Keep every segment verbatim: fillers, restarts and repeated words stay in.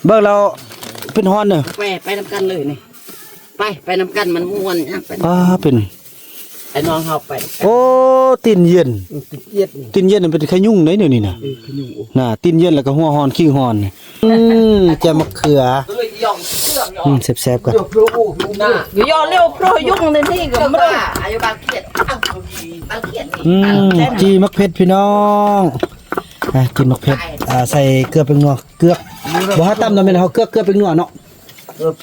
เบิ่งแล้วเป็นฮ้อนเด้อ ไป ไปนำกันเลยนี่ ไป ไปนำกันมันม่วนนะ ไป ป้า เป็น ไอ้น้องเฮาไป โอ้ ตีนเย็น อืม ตีนเย็น ตีนเย็นมันเป็นขยุงได้เดี๋ยวนี้นะ เออ ขยุง โอ้ น่ะ ตีนเย็นแล้วก็หัวฮ้อน ขี้ฮ้อนนี่ อืม แจ่วมะเขือ ก็เลยย่องเสื้อ อืม แซ่บๆ กัน เดี๋ยวพระโอ้โห หน้า เดี๋ยวย่อเร็ว เพราะยุงในนี่ก็ เจ้า ไม่ได้ บ้า อายุบางเขียด อ้าว บางเขียดนี่ อืม จี่มะเขือพี่น้อง อ่ะ กินมะเขือ อ่า ใส่เกลือแป้งนัว เกลือ บ่ให้ตำเนาะแม่น เฮาเกลือ เกลือแป้งนัวเนาะ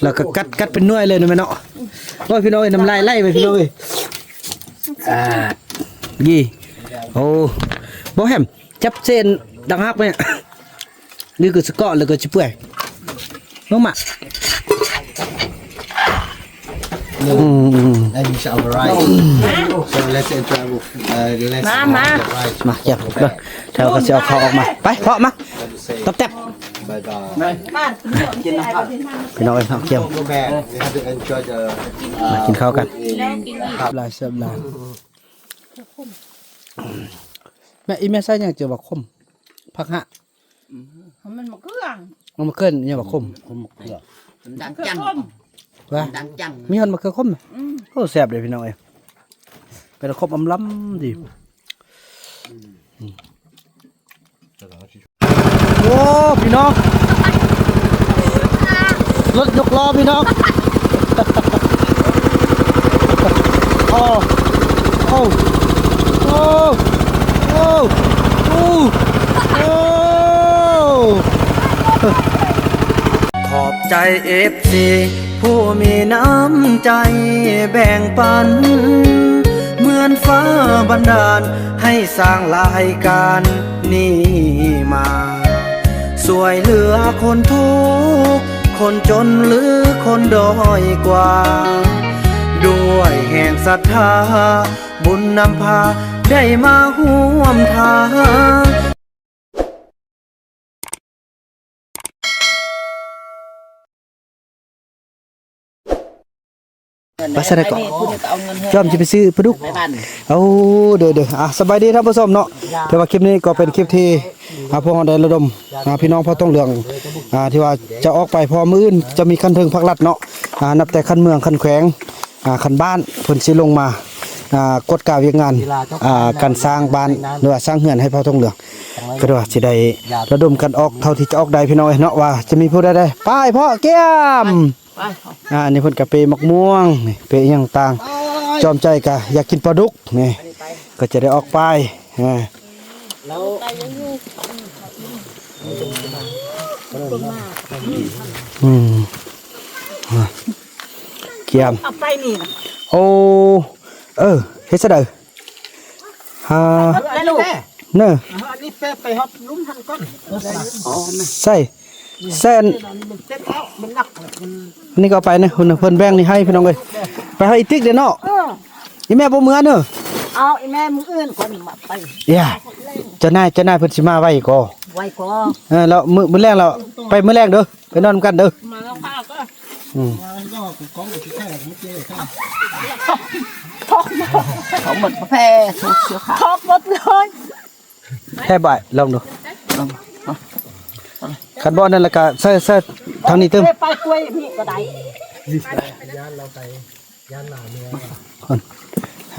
แล้วก็กัด กัดเป็นหน่วยเลยเนาะแม่เนาะ โอ้ย พี่น้องเอ้ย น้ำลายไหลไปพี่น้องเอ้ย อ่า ยี่ โอ้ บ่แฮม จับเส้นดังฮักไปเนี่ย นี่คือสะเกาะ แล้วก็สิเปื่อย ลงมา อืม อืม And you shall arrive. So let's enjoy, uh, let's มา มา enjoy the rice. มา เก็บ เดี๋ยวเขาสิเอาข้าวออกมา ไป เพาะมา Have a safe ตับแตบ Bye bye. พี่น้องเอ้ย เนาะ เก็บ Don't go back. We have to enjoy the, uh, มากินข้าวกัน food in the hut. หลายแซ่บหลาย แม่ อีแม่ใส่หยังเจอบักขม ผักหะ มันมะเขือ มันมะเขือหยังบักขม ขมมะเขือ มันดังจัง ว่า ดังจัง มีฮอนมะเขือขมน่ะ อืม โอ้ แซ่บเลยพี่น้องเอ้ย เป็นขมอำลำดี อืม โอ้ พี่น้อง รถยกล้อพี่น้อง โอ้ โอ้ โอ้ โอ้ โอ้ ขอบใจ เอฟซี ผู้มีน้ำใจแบ่งปัน เหมือนฟ้าบันดาลให้สร้างรายการนี้มา ช่วยเหลือคนทุกข์คนจนหรือคนด้อยกว่า ด้วยแห่งศรัทธา บุญนำพาได้มาร่วมทาง ไปซะได้ก่อน อันนี้คุณก็เอาเงินให้ จอมจะไปซื้อปลาดุก ไปบ้าน โอ้ เด้อๆ อ่ะ สบายดีท่านผู้ชมเนาะ แต่ว่าคลิปนี้ก็เป็นคลิปที่ อ่า พวกเราได้ระดม อ่า พี่น้องเผ่าทองเหลือง อ่า ที่ว่าจะออกไป เพราะมื้ออื่นจะมีขั้นเทิงภาครัฐเนาะ อ่า นับแต่ขั้นเมือง ขั้นแขวง อ่า ขั้นบ้าน เพิ่นสิลงมา อ่า กวดกาเวียกงาน อ่า การสร้างบ้าน หรือว่าสร้างเฮือนให้เผ่าทองเหลือง ก็ว่าสิได้ระดมกันออกเท่าที่จะออกได้พี่น้องเอ้ยเนาะ ว่าจะมีผู้ใดได้ ไปพ่อเกียม ไป อ่า อันนี้เพิ่นก็เปะหมากม่วง นี่ เปะหยังต่าง จอมใจก็อยากกินปลาดุก นี่ ก็จะได้ออกไป อ่า แล้ว อืม อ่า เกียม เอาไปนี่นะ โอ้ เออ เฮ็ดซะเด้อ อ่า แล้วลูก เนอะ อันนี้ไป ไปฮอดลุ่มหั่นก่อน ใส่ แซ่น มันเต็มแล้ว มันหนักแล้ว มัน อันนี้ก็เอาไปนะ เพิ่น เพิ่นแบ่งนี่ให้พี่น้องเอ้ย ไปให้อีติ๊กเด้อเนาะ เออ อีแม่บ่เมือเนอะ เอาอีแม่มื้ออื่นก่อนมาไป เอ้ย เจ้านาย เจ้านายเพิ่นสิมาไวก่อ ไวก่อ เออ แล้วมื้อ มื้อแลงแล้ว ไปมื้อแลงเด้อ ไปนอนกันเด้อ มาแล้วค่ะก็ อืม เขาหมดกาแฟ พอกหมดเลย แค่บ่าย ลองดู คันบ่นั่นแล้วก็ใส่ ใส่ทางนี้เติม ไปกล้วยนี่ก็ได้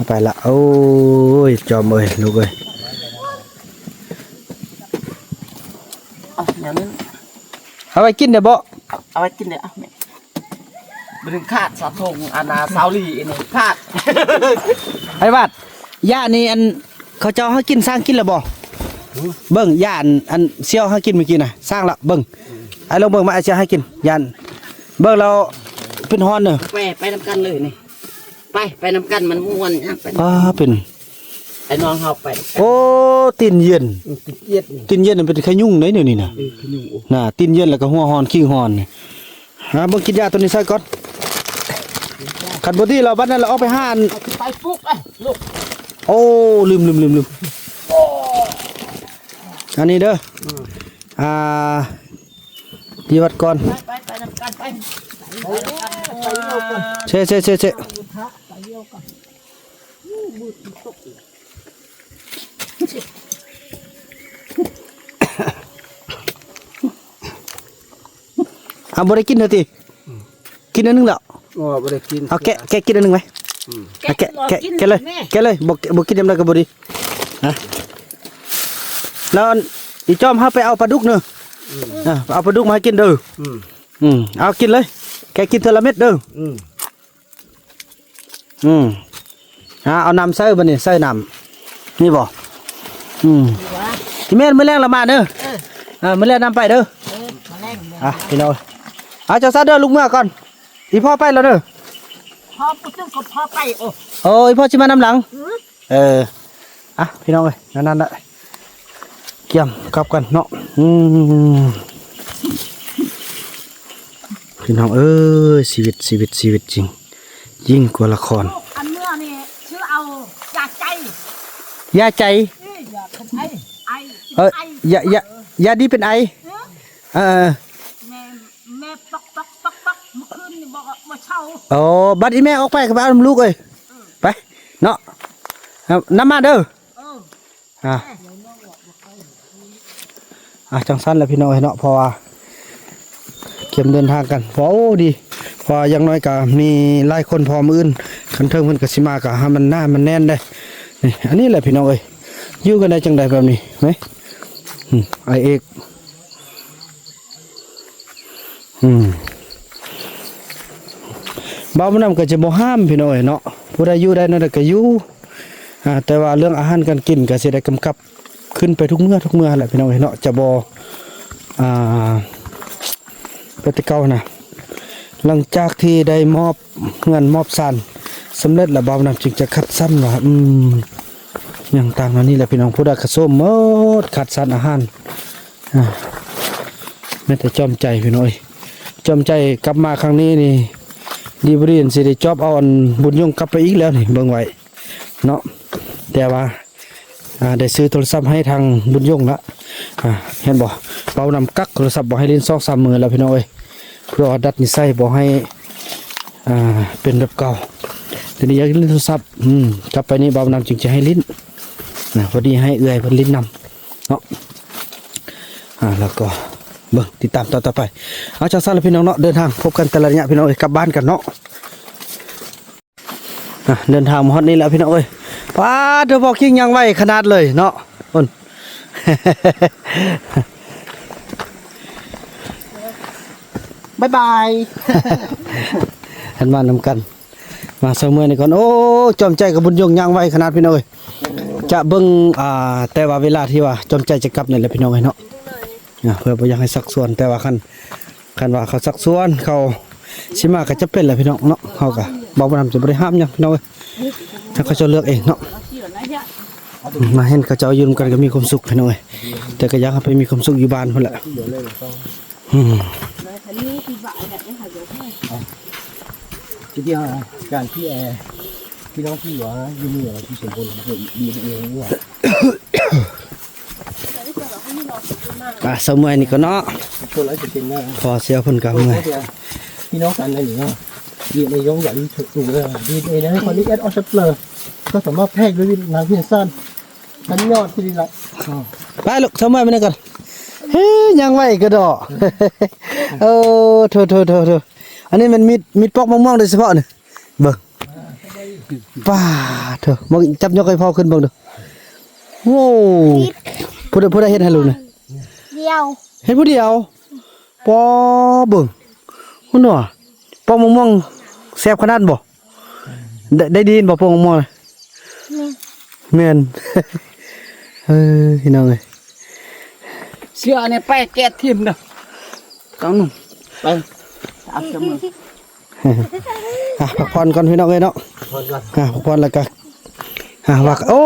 ไปละ โอ้ย จอมเอ้ย ลูกเอ้ย เอาอย่างนี้ เอาไว้กินเด้อบ่ เอา เอาไว้กินเด้อ เอาแม่ บ่ถึงขาดสะทง อันน่ะ ซาวลีอันนี้ขาด ไอ้บัด ย่านี่อัน เขาเจ้าให้กิน สร้างกินแล้วบ่ เบิ่ง ย่าอัน อันเสี่ยวให้กินเมื่อกี้น่ะ สร้างละ เบิ่ง ไอ้ลองเบิ่งมา ไอ้เสี่ยวให้กิน ย่าอัน เบิ่งแล้วเป็นฮ้อนเด้อ ไป ไปนำกันเลยนี่ ไป ไปนำกันมันม่วนนะ ไป ป้า เป็น ไอ้น้องเฮาไป โอ้ ตีนเย็น อืม ตีนเย็น ตีนเย็นมันเป็นขยุงได้เดี๋ยวนี้นะ เออ ขยุง โอ้ น่ะ ตีนเย็นแล้วก็หัวฮ้อน ขี้ฮ้อนนี่ ฮะ เบิ่งกินยาตัวนี้ใส่ก่อน คันบ่ดีเราบัดนั้นเราเอาไปหาอัน เอาไปปลูก เอ้ย ลูก โอ้ ลืม ลืม ลืม ลืม อันนี้เด้อ อืม อ่า ที่วัดก่อน ไป ไป ไปนำกัน ไป เซ่ เซ่ เซ่ เซ่ ไปเที่ยวกัน อู้ มืดมันตกอีก เ เอาบ่ได้กินเถอะติ กินอันหนึ่งแล้ว โอ้ บ่ได้กิน เอาแกะ แกะกินอันหนึ่งไหม อืม เอาแกะ แกะ แกะเลย แม่ แกะเลย บ่ บ่กินยำใดก็บ่ดี ฮะ แล้วอีจอมเฮาไปเอาปลาดุกเนอะ อืม อ่ะ เอาปลาดุกมาให้กินเด้อ อืม อืม เอากินเลย แกะกินเทื่อละเม็ดเด้อ อืม อืม อ่า เอาน้ำใส่บัดนี้ ใส่น้ำ นี่บ่ อืม อีแม่นมื้อแลงละมาเด้อ เออ อ่า มื้อแลงนำไปเด้อ เออ มาแลง อ่ะ พี่น้อง เอาเจ้าซะเด้อ ลูกเมือก่อน อีพ่อไปแล้วเด้อ พ่อปุ๊บก็พ่อไป โอ้ โอ้ อีพ่อสิมานำหลัง อืม เออ อ่ะ พี่น้องเอ้ย นั่นนั่นแหละ เกียมกลับกันเนาะ อืม พี่น้องเอ้ย ชีวิต ชีวิต ชีวิตจริง ยิ่งกว่าละคร อันเมื่อนี่ชื่อเอายาใจ ยาใจ เอ้ย ยาเป็นไอ ไอ เอ้ย ไอ ยา ยา ยาดีเป็นไอ เออ เออ แม่ แม่ป๊อกป๊อกป๊อกป๊อก เมื่อคืนนี่บอกว่าบ่เช้า อ๋อ บัดอีแม่ออกไปกับบ้านลูกเอ้ย ไป เนาะ เอาน้ำมาเด้อ เออ อ่ะ อ่ะ จังซั่นแหละพี่น้องเอ้ยเนาะ เพราะว่าเตรียมเดินทางกัน เพราะ โอ้ ดี เพราะอย่างน้อยก็มีหลายคน พอมื้ออื่น คันเทิงเพิ่นก็สิมา ก็ให้มันหนามันแน่นเด้ นี่ อันนี้แหละพี่น้องเอ้ย อยู่กันได้จังใดแบบนี้ ไหม อืม ไอเอก อืม บ่าวบุญนำก็จะบ่ห้ามพี่น้องเอ้ยเนาะ ผู้ใดอยู่ได้นั่นก็อยู่ อ่า แต่ว่าเรื่องอาหารการกินก็สิได้กำกับขึ้นไปทุกเมื่อทุกเมื่อแหละพี่น้องเอ้ยเนาะ จะบ่ อ่า ไปแต่เก่านะ หลังจากที่ได้มอบเฮือนมอบซานสำเร็จแล้ว บ่าวบุญนำจึงจะคัดสรรว่า อืม อย่างต่างเหล่านี้แหละพี่น้อง ผู้ใดกระส้มหมด คัดสรรอาหาร อ่า แม้แต่จอมใจพี่น้องเอ้ย จอมใจกลับมาครั้งนี้นี่ ดีบ่ดีสิได้จอบเอาอันบุญยงกลับไปอีกแล้วนี่ เบิ่งไว้เนาะ แต่ว่า อ่า ได้ซื้อโทรศัพท์ให้ทางบุญยงละ อ่า เห็นบ่ บ่าวนำกักโทรศัพท์บ่ให้เล่นสองสามมื้อแล้วพี่น้องเอ้ย เพื่อว่าดัดนิสัยบ่ให้ อ่า เป็นแบบเก่า ทีนี้อยากเล่นโทรศัพท์ อืม กลับไปนี่บ่าวนำจึงจะให้เล่น นะ พอดีให้เอื้อยเพิ่นเล่นนำ เนาะ อ่า แล้วก็เบิ่งติดตามตอนต่อไป เอาจังซั่นล่ะพี่น้องเนาะ เดินทางพบกันแต่ละระยะพี่น้องเอ้ย กลับบ้านกันเนาะ อ่ะ เดินทางมาฮอดนี่แล้วพี่น้องเอ้ย ป๊าด เด้อ พ่อคิงย่างไวขนาดเลยเนาะ โอ้น บ๊ายบาย หันมานำกัน มาเซาเมื่อยนี่ก่อน โอ้ จอมใจกับบุญยงย่างไวขนาดพี่น้องเอ้ย จะเบิ่ง อ่า แต่ว่าเวลาที่ว่าจอมใจจะกลับนี่แหละพี่น้องเอ้ยเนาะ อ่ะ เพื่อบ่อยากให้สักส่วน แต่ว่าคัน คันว่าเขาสักส่วน เขาสิมาก็จะเป็นแหละพี่น้องเนาะ เขาก็บ่าวนำจะบ่ได้ห้ามหยังพี่น้องเอ้ย ให้เขาเจ้าเลือกเองเนาะ มาเห็นเขาเจ้าอยู่นำกันก็มีความสุขพี่น้องเอ้ย แต่ก็อยากให้ไปมีความสุขอยู่บ้านพุ่นแหละ อืม ทีเดียวนะ การที่แอร์ พี่น้องที่เหลืออยู่นี่เหรอ ที่สมบูรณ์ ดีเองนี่หว่า อ่ะ เซาเมื่อยนี่ก่อนเนาะ คนละจะเป็นเนอะ พอเสียเพิ่นก็เมื่อย เดี๋ยว พี่น้องกันอะไรอย่างเงี้ย ดีเอ็นเอ ย่อมใหญ่ที่สุดเลย ดีเอ็นเอ นะ ให้คนที่แอดออสเปลอร์ ก็สามารถแพร่ด้วยวิธีน้ำที่สั้น ชั้นยอดที่ดีละ ไปลูก เซาเมื่อยไปนั่นก่อน เฮ้ย ย่างไวกระดอ เออ โถ โถ โถ โถ อันนี้มันมีด มีดปอกมะม่วงโดยเฉพาะนี่ เบิ่ง ป้าดโถ มาจับยกให้พ่อขึ้นเบิ่งดู โว้ว ผู้ใด ผู้ใดเฮ็ดให้ลูกนะ เดียว เฮ็ดผู้เดียว ปอเบิ่ง คุณหนอ ปอกมะม่วงแซ่บขนาดบ่ ได้ ได้ดีบ่ ปอกมะม่วงนะ แม่น แม่น เออ พี่น้องเอ้ย เสื้ออันนี้ไปแกะทิ่มเด้อ ต้องนุ่ง ไป อับจะมือ อ่ะ พักผ่อนก่อนพี่น้องเอ้ยเนาะ พักผ่อนก่อน อ่ะ พักผ่อนแล้วก็ อ่ะ ว่า โอ้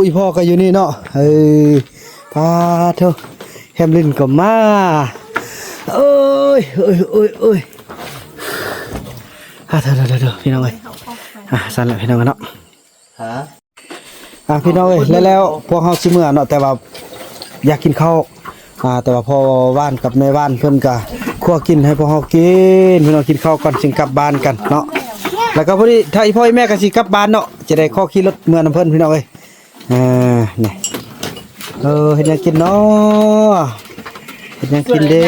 อีพ่อก็อยู่นี่เนาะ เออ ปาดโถ แฮมลินก็มา โอ้ย โอ้ย โอ้ย โอ้ย อ่ะ เถอะ เถอะ เถอะ เถอะ พี่น้องเอ้ย อ่ะ สั่นละพี่น้องเนาะ ฮะ อ่ะ พี่น้องเอ้ย แล้ว แล้วพวกเฮาสิเมือเนาะ แต่ว่าอยากกินข้าว อ่า แต่ว่าพ่อว่านกับแม่ว่านเพิ่นก็คั่วกินให้พวกเฮากิน พี่น้องกินข้าวก่อนจึงกลับบ้านกันเนาะ แล้วก็พอดีถ้าอีพ่ออีแม่ก็สิกลับบ้านเนาะ จะได้ขอขี่รถเมือนำเพิ่นพี่น้องเอ้ย อ่า นี่ เออ เฮ็ดหยังกินเนาะ เฮ็ดหยังกินเด้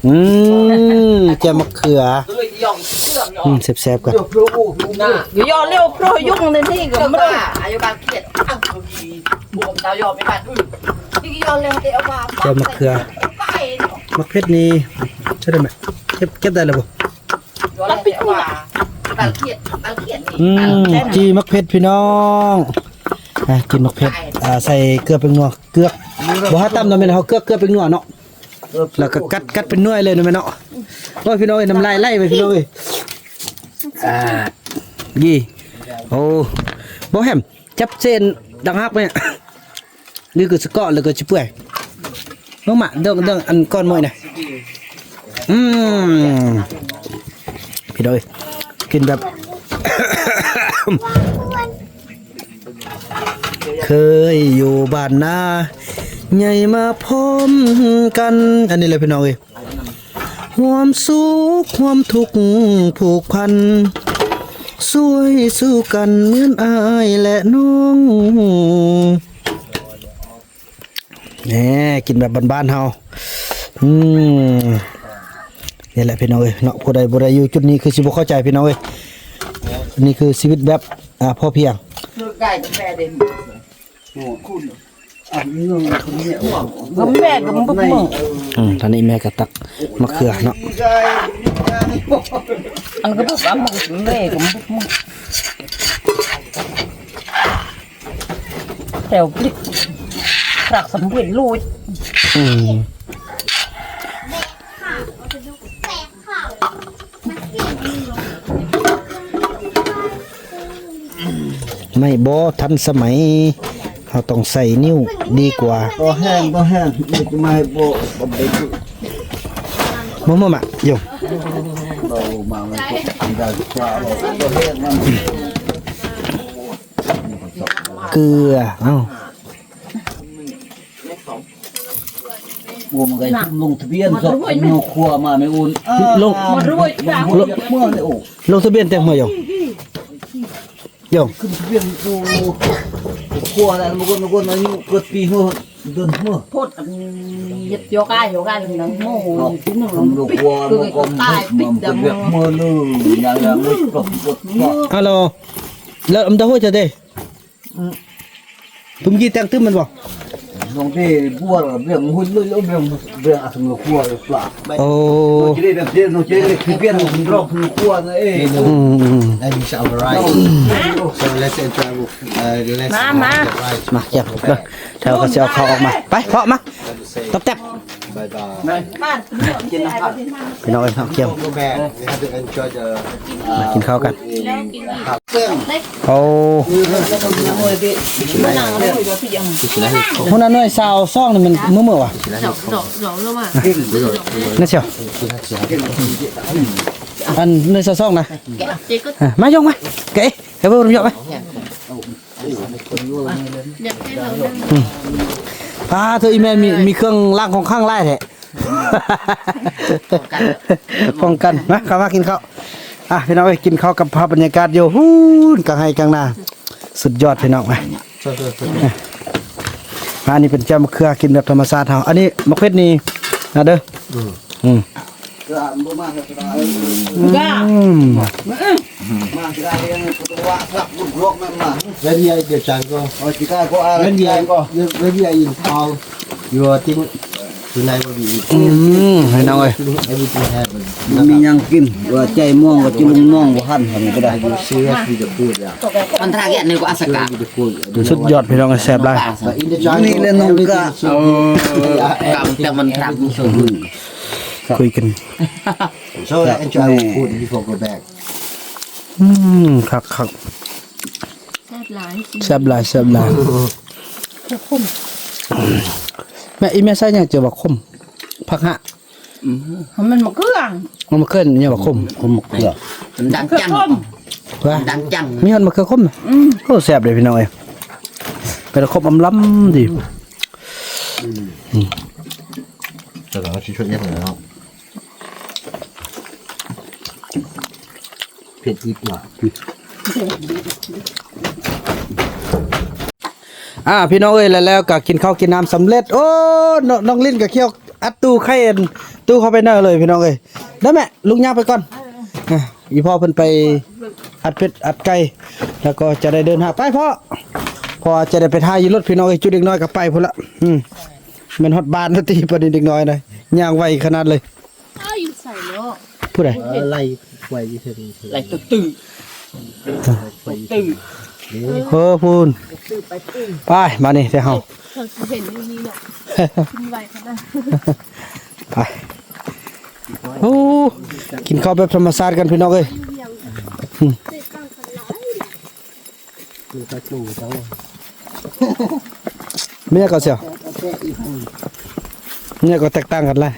อืม แจ่วมะเขือ อืม แซ่บๆ กัน อยู่ยอดเร็วเพราะยุ่งในนี่ก็ไม่ได้ แจ่วมะเขือ มะเขือ หมากเผ็ดนี่ ใช่ไหม เก็บ เก็บได้แล้วบ่ อืม จี่หมากเผ็ดพี่น้อง อ่ะ กินหมากเผ็ด อ่า ใส่เกลือแป้งนัว เกลือ บ่หาตำเนาะแม่น เฮาเกลือ เกลือแป้งนัวเนาะ แล้วก็กัด กัดเป็นหน่วยเลยเนาะแม่เนาะ โอ้ย พี่น้องเอ้ย น้ำลายไหลไปพี่น้องเอ้ย อ่า ยี่ โอ้ บ่แฮม จับเส้นดังฮักไหม นี่คือสะเกาะ แล้วก็สิเปื่อย ลงมา เดิง เดิง อันก้อนมวยนะ อืม พี่น้องเอ้ย กินแบบ เคยอยู่บ้านนา ใหญ่มาพร้อมกัน อันนี้เลยพี่น้องเอ้ย ร่วมสุขร่วมทุกข์ผูกพัน ช่วยสู้กันเหมือนอ้ายและน้อง แหม กินแบบบ้านๆ เฮา อืม นี่แหละพี่น้องเอ้ยเนาะ ผู้ใดบ่ได้อยู่จุดนี้คือสิบ่เข้าใจพี่น้องเอ้ย นี่คือชีวิตแบบ อ่า พอเพียง ก็แม่ก็มันบุกมึง อืม ตอนนี้แม่ก็ตักมะเขือเนาะ อันก็บุกอ่ะมึงแม่ก็มันบุกมึง แถวพริก ปรักสำเร็จรูด อืม ไม่ บ่ทันสมัย เราต้องใส่นิ้วดีกว่า บ่แห้ง บ่แห้ง นี่จะมาให้บ่ บ่ไปดู บ่ บ่ มา โยม บ่ มา มันก็ได้กว่า บ่แห้งมัน เกลือ เอ้า บ่ มันก็ลงทะเบียน สอบ หน่วยครัวมา ไม่อุ่น ลง เมื่อเลย โอ้ ลงทะเบียนแต่งเมื่อ โยม โยม ขึ้นทะเบียน โอ้ ครัวแล้ว บางคน บางคนอายุเกิดปีหัว เดือนหัว โพดอันเย็ดโยกา โยกา หนึ่งหมู่ เนาะ ที่หนึ่ง ทำลูกครัว มันก็ ตาย ปิด มันก็ ดำ เรียกเมื่อเลย อย่าง อย่าง ไม่ปลด ปลด ปลด ฮัลโหล แล้วอันเดาหัวจะได้ อืม เพิ่งกี้แต่งตึ้มมันบ่ ลงที่บัว เรื่องหุ้นเลย เรื่อง เรื่องอัศมครัวหรือเปล่า โอ้ จะได้แบบเดียว จะได้คือเปลี่ยนรอบครัวนะ เอ้ย อืม อืม And it's our right. So let's enjoy, uh, let's มา มา enjoy the right. มา เก็บ เดี๋ยวเขาจะเอาเขาออกมา ไป เพาะมา ตับแตบ Bye bye. พี่น้องเอ้ย เที่ยง Go back. We have to enjoy the, uh, มากินข้าวกัน food in โอ้ หัวหน้าหน่วยซาวซองนี่มันมื้อมื้อวะ นั่นเชียว อันหน่วยซาวซองนะ อ่ะ มา ยกมา เก๋ เก๋ เบิ่ง ยกมา อืม อ่า เธออีแม่มี มีเครื่องรางของขลังหลายแท้ ป้องกัน มา เข้ามากินข้าว อ่ะ พี่น้องเอ้ย กินข้าวกับภาพบรรยากาศอยู่ ฮู้น กลางไฮ่กลางนา สุดยอดพี่น้อง มา มา อันนี้เป็นแจ่วมะเขือ กินแบบธรรมชาติเฮา อันนี้มะเขือนี่นะเด้อ อืม อืม When we are in the jungle, when we are, when we are in town, you are think tonight will be easy. อืม พี่น้องเอ้ย Everything happen. มีหยังกิน ว่าใจม่วง ว่าจิลุงม่วง บ่หันหันก็ได้ You serious with the food, yeah. มันทางแยกนี่ก็อาสกะ With the food. สุดยอดพี่น้อง แซ่บหลาย But in the jungle, นี่เลยน้องกะ everything is so good. กำแต่มันทาง คุยกัน So enjoy food before go back. อืม คัก คัก แซ่บหลาย แซ่บหลาย แซ่บหลาย แม่ อีแม่ใส่หยังจะว่าขม ผักหะ อืม มันมะเขือ มันมะเขือเนี่ยว่าขม ขมมะเขือ มันดังจัง ว่า ดังจัง มีหอนมะเขือขมนะ อืม โอ้ แซ่บเลยพี่น้องเอ้ย เป็นขมอำลำดี อืม แต่เราชิชดเย็นเลยเนาะ เผ็ดอีกว่ะ อืม อ่า พี่น้องเอ้ย แล้ว แล้วก็กินข้าวกินน้ำสำเร็จ โอ้ น้อง น้องลินก็เคี่ยวอัดตู้ไข่อันตู้เข้าไปเนอเลย พี่น้องเอ้ย ได้ไหม ลุงย่างไปก่อน อ่ะ อีพ่อเพิ่นไปอัดเป็ดอัดไก่ แล้วก็จะได้เดินทางไปพ่อ พ่อจะได้ไปถ่ายอยู่รถ พี่น้องเอ้ย จุดเด็กน้อยก็ไปพุ่นละ อืม แม่นฮอดบ้านแล้วติ ปานนี้เด็กน้อยนะ ย่างไวขนาดเลย เอาอยู่ใส่เนาะ ผู้ใด เออ ไล่ไว้อยู่เทิง ไล่ตึกตึก ไล่ไว้อยู่เทิง เออ พูน ไป มานี่เด้อเฮา เขาสิเห็นอยู่นี่เนาะ กินไวขนาด ไป โอ้ กินข้าวแบบธรรมชาติกันพี่น้องเอ้ย อืม มีประตูเจ้า เมียก็เสี่ยว เมียก็แตกต่างกันหลาย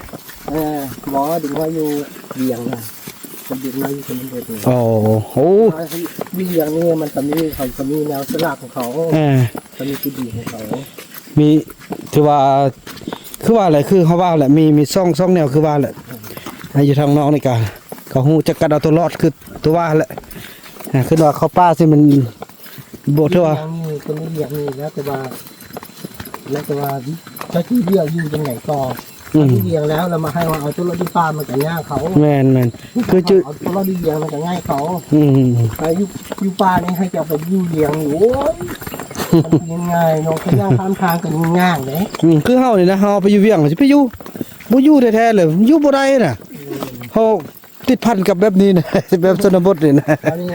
เออ หมอดึงว่าอยู่เวียงนะ มันดึงว่าอยู่ชนบทเลย โอ้โห อยู่เวียงนี่มันจะมี เขาจะมีแนวสลากของเขา เออ จะมีจุดดีของเขา มี ถือว่า คือว่าอะไร คือเขาว่าแหละ มี มีซ่อง ซ่องแนว คือว่าแหละ อ่ะ อยู่ทางนอกนี่กะ เขาฮู้จักกัดเอาตัวรอด คือตัวว่าแหละ อ่ะ คือว่าเข้าป่าสิมัน บ่ถือว่า เวียงนี่ คนนี้เวียงนี่ แล้วแต่ว่า แล้วแต่ว่า เจ้าที่เวียงอยู่ตรงไหนต่อ อืม ที่เวียงแล้ว เรามาให้ว่าเอาตัวรอดที่ป่ามันก็ยากเขา แม่น แม่น คือจุ เอาตัวรอดที่เวียงมันก็ง่ายเขา อืม ไปอยู่ อยู่ป่านี่ให้เจ้าไปอยู่เวียงนี่ โอ้ย มันง่ายเนาะ ขย่างข้ามทางกันง่ายเลย อืม คือเฮานี่นะ เฮาไปอยู่เวียง สิไปอยู่ บ่อยู่แท้ๆเลย อยู่บ่ได้น่ะ เฮาติดพันกับแบบนี้นะ แบบชนบทนี่นะ อันนี้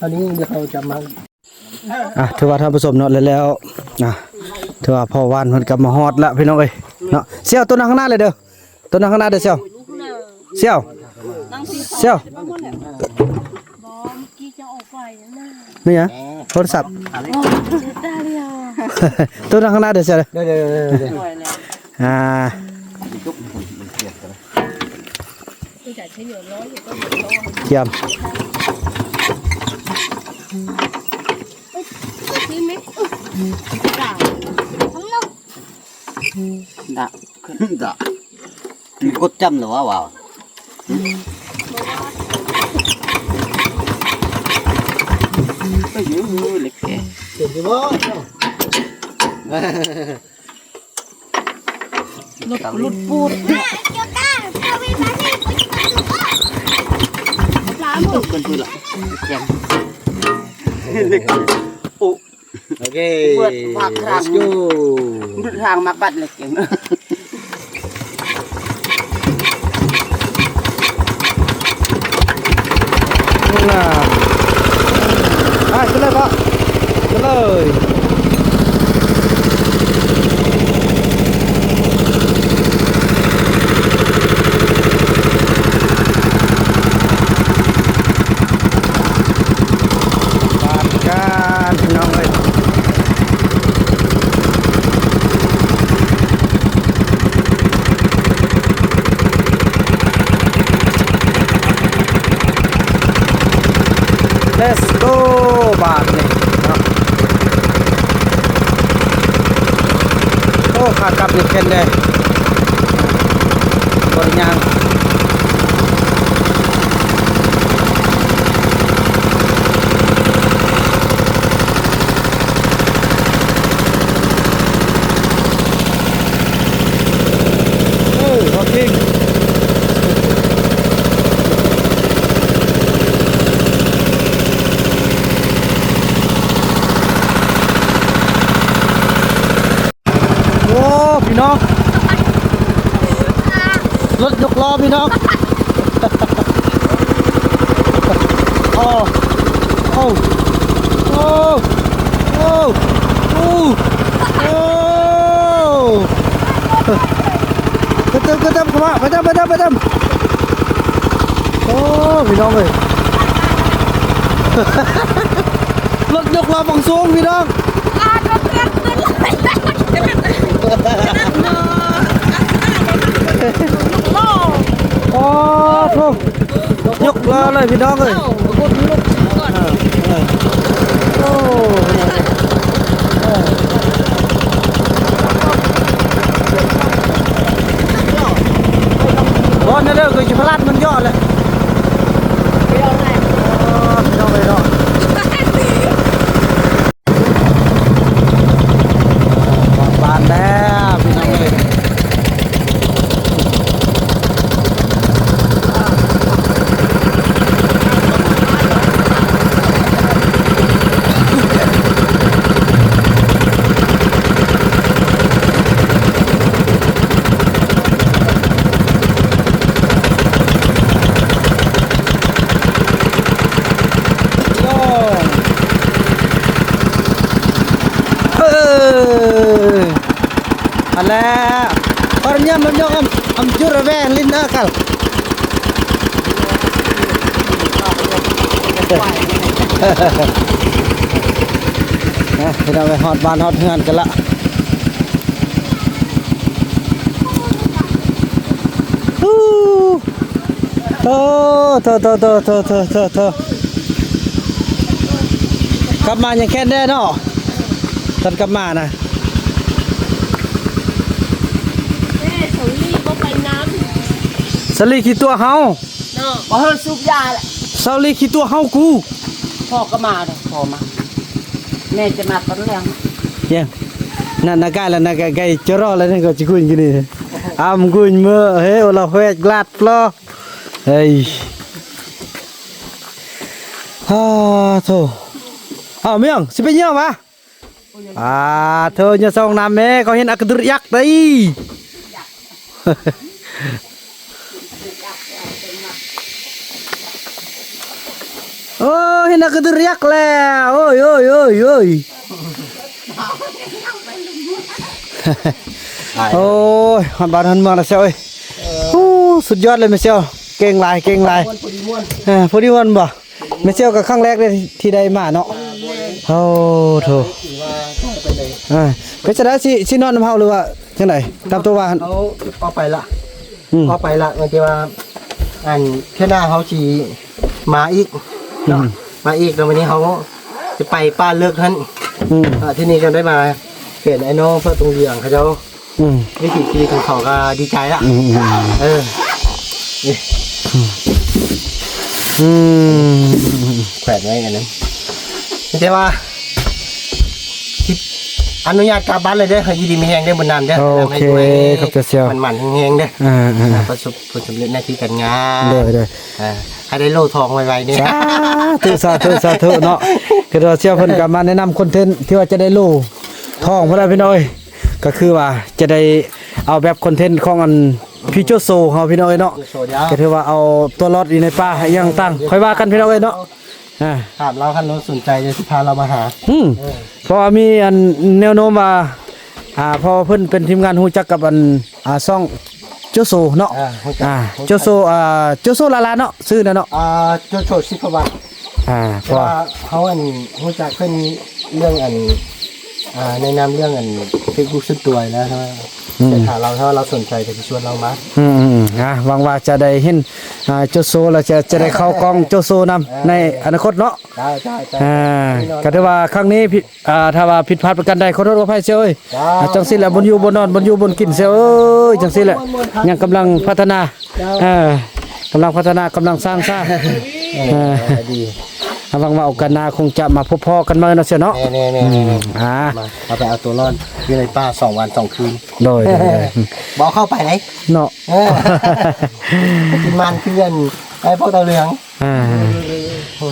อันนี้เดี๋ยวเขาจะมา อ่ะ ถือว่าท่านผู้ชมเนาะ แล้ว แล้ว อ่ะ ถือว่าพ่อหวานเพิ่นกลับมาฮอดแล้วพี่น้องเอ้ย เนาะ เสี่ยว ตัวนั่งข้างหน้าเลยเด้อ ตัวนั่งข้างหน้าเด้อ เสี่ยว เสี่ยว เสี่ยว ไม่หยัง โทรศัพท์ ตัวนั่งข้างหน้าเด้อ เสี่ยว เด้อ เด้อ เด้อ เด้อ อ่า เตรียม ดะ ดะ มีกดจำเหรอวะ ว้าว ก็อยู่เล็กแก เห็นสิบ่ รถ รถปูด ปลาหมึก เป็นปืนละ แกง โอ้ โอเค เบิดผักครั้ง let's go เบิดทางมาบัดเลยแกง น่ะ ไป ขึ้นเลยพ่อ ขึ้นเลย บาดการพี่น้องเอ้ย let's go บาดนี่เนาะ โอ้ ขากลับนี่เข็นเด้ บ่ได้ย่าง เออ ของจริง โอ้ พี่น้อง รถยกล้อพี่น้อง โอ้ โอ้ โอ้ โอ้ โอ้ โอ้ กระเติม กระเติม เข้ามา ไปเติม ไปเติม ไปเติม โอ้ พี่น้องเอ้ย รถยกล้อบังสูงพี่น้อง โอ้โห ยกล้อเลยพี่น้องเอ้ย โอ้ บอลนะเด้อ คือสิพลาดมันยอดเลย อ๋อ พี่น้องเอ้ยเนาะ มันยกอำอำจุระแวงลิ้นนะคัล นะพี่น้องไปฮอดบ้านฮอดเฮือนกันละฮู้โตโตโตโตโตโตโตโตกลับมายังแค่นได้เนาะตอนกลับมานะ เอ้ยสาลีบ่ไปน้ำ สาลีขี้ตัวเฮา เนาะ บ่เฮาสูบยาแหละ สาลีขี้ตัวเฮากู พ่อก็มาเด้อพ่อมา แม่จะมาตอนแลง เยี่ยมนั่นนะกายแล้วนะกายกายจะรอแล้วนี่ก็จะคุยกันนี่อามกุญเมื่อเฮ้ยโอลาเฮกลาดปลอเฮ้ยฮ่าโธ่อ้าวเมียงสิไปเยี่ยมวะ อ่าเธอเนี่ยส่องน้ำแม่เขาเห็นอักกระดุรยักษ์ได้โอ้เห็นอักกระดุรยักษ์แล้วโอ้ยโอ้ยโอ้ยโอ้ยโอ้ยฮอนบ้านฮอนเมืองแล้วเซลเอ้ยโอ้สุดยอดเลยแม่เซลเก่งหลายเก่งหลายเออพอดีม่วนบ่ ไม่เซลกับครั้งแรกเลยที่ได้มาเนาะโอ้โถอ่าเป็นจะได้สิสินอนน้ำเฮาหรือว่าจังไดตามตัวว่าเขาก็ไปละอืมก็ไปละมันจะว่าอันแค่หน้าเขาชีมาอีกเนาะอืมมาอีกแล้ววันนี้เขาจะไปป้าเลิกท่านอืมอ่าที่นี่ก็ได้มาเห็นไอ้น้องเพื่อตรงเหลืองเขาเจ้า อืมวิถีชีวิตของเขาก็ดีใจละอืมอืมเออนี่อืมแขวนไว้อันนั้นไม่ใช่ว่าคิดอนุญาตกลับบ้านเลยเด้อให้อยู่ดีมีแฮงได้บุญนำเด้อโอเคให้ด้วยขอบใจเสี่ยวมันมันๆแฮงๆเด้ออ่าอ่าอ่าประสบผลสำเร็จหน้าที่การงานเด้อเด้ออ่าให้ได้โล่ทองไวๆเนี่ยสาธุสาธุสาธุเนาะคือเราเสี่ยวเพิ่นกลับมาแนะนำคอนเทนต์ที่ว่าจะได้โล่ทองพวกเราพี่น้อย ก็คือว่าจะได้เอาแบบคอนเทนต์ของอันพี่โจโซเฮาพี่น้องเอ้ยเนาะโซเดียวก็ถือว่าเอาตัวรอดอยู่ในป่าอหย่างต่างค่อยว่ากันพี่น้องเอ้ยเนาะอ่าถามเราคันเราสนใจจะสิพาเรามาหาอืมเออเพราะว่ามีอันแนวโน้มว่าอ่าเพราะว่าเพิ่นเป็นทีมงานฮู้จักกับอันอ่าซ่องโจโซเนาะอ่าฮู้จักอ่าฮู้จักโจโซอ่าโจโซลาลาเนาะชื่อนั่นเนาะอ่าโจโซสิทธวัฒน์อ่าเพเพราะราะว่าว่าเขาอันฮู้จักเพิ่นเรื่องอัน อ่าแนะนำเรื่องอันเฟซบุ๊กส่วนตัวนะถ้าอืมจะถามเราถ้าเราสนใจก็จะชวนเรามาอืมอืมอืมอ่ะหวังว่าจะได้เห็นอ่าโจโซเราจะจะได้เข้ากล้องโจโซนำในอนาคตเนาะใช่ใช่ใช่อ่าแน่นอนก็ถือว่าครั้งนี้ผิดอ่าถ้าว่าผิดพลาดประการใดขอโทษขออภัยเสี่ยวเอ้ยจ้าอ่าจังซี่แหละบนอยู่บนนอนบนอยู่บนกินเสี่ยวเอ้ยจังซี่แหละยังกำลังพัฒนา เออกำลังพัฒนากำลังสร้างสร้างเออดีระวังว่าโอกาสหน้าคงจะมาพบพ้อกันใหม่เนาะเสี่ยวเนาะแน่แน่แน่อืมแน่แน่อ่ามาเราไปเอาตัวรอดอยู่ในป่าสองวันสองคืนโดยโดยโดยบอกเข้าไปไหนเนาะเออกินมันเพื่อนไอ้พวกตาเหลืองอ่า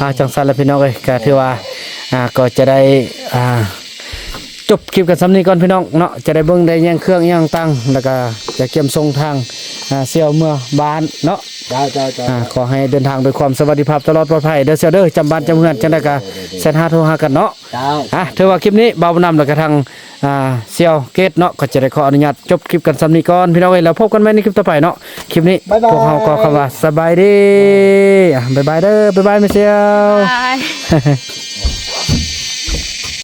อ่าจังซั่นละพี่น้องเอ้ยก็ถือว่าอ่าก็จะได้อ่า จบคลิปกันส่ำนี้ก่อนพี่น้องเนาะจะได้เบิ่งได้แย่งเครื่องอย่างต่างแล้วก็จะเกียมส่งทางอ่าเสี่ยวเมือบ้านเนาะเจ้าเจ้าเจ้าอ่าขอให้เดินทางด้วยความสวัสดิภาพตลอดปลอดภัยเด้อเสี่ยวเด้อจำบ้านจำเฮือนจังใดก็แซดหาโทรหากันเนาะเจ้าอ่ะถือว่าคลิปนี้บ่าวบุญนำแล้วก็ทางอ่าเสี่ยวเกตเนาะก็จะได้ขออนุญาตจบคลิปกันส่ำนี้ก่อนพี่น้องเอ้ยแล้วพบกันใหม่ในคลิปต่อไปเนาะคลิปนี้บ๊ายบายพวกเราก็คำว่าสบายดีอ่ะบ๊ายบายเด้อบ๊ายบายแม่เสี่ยวบ๊ายบาย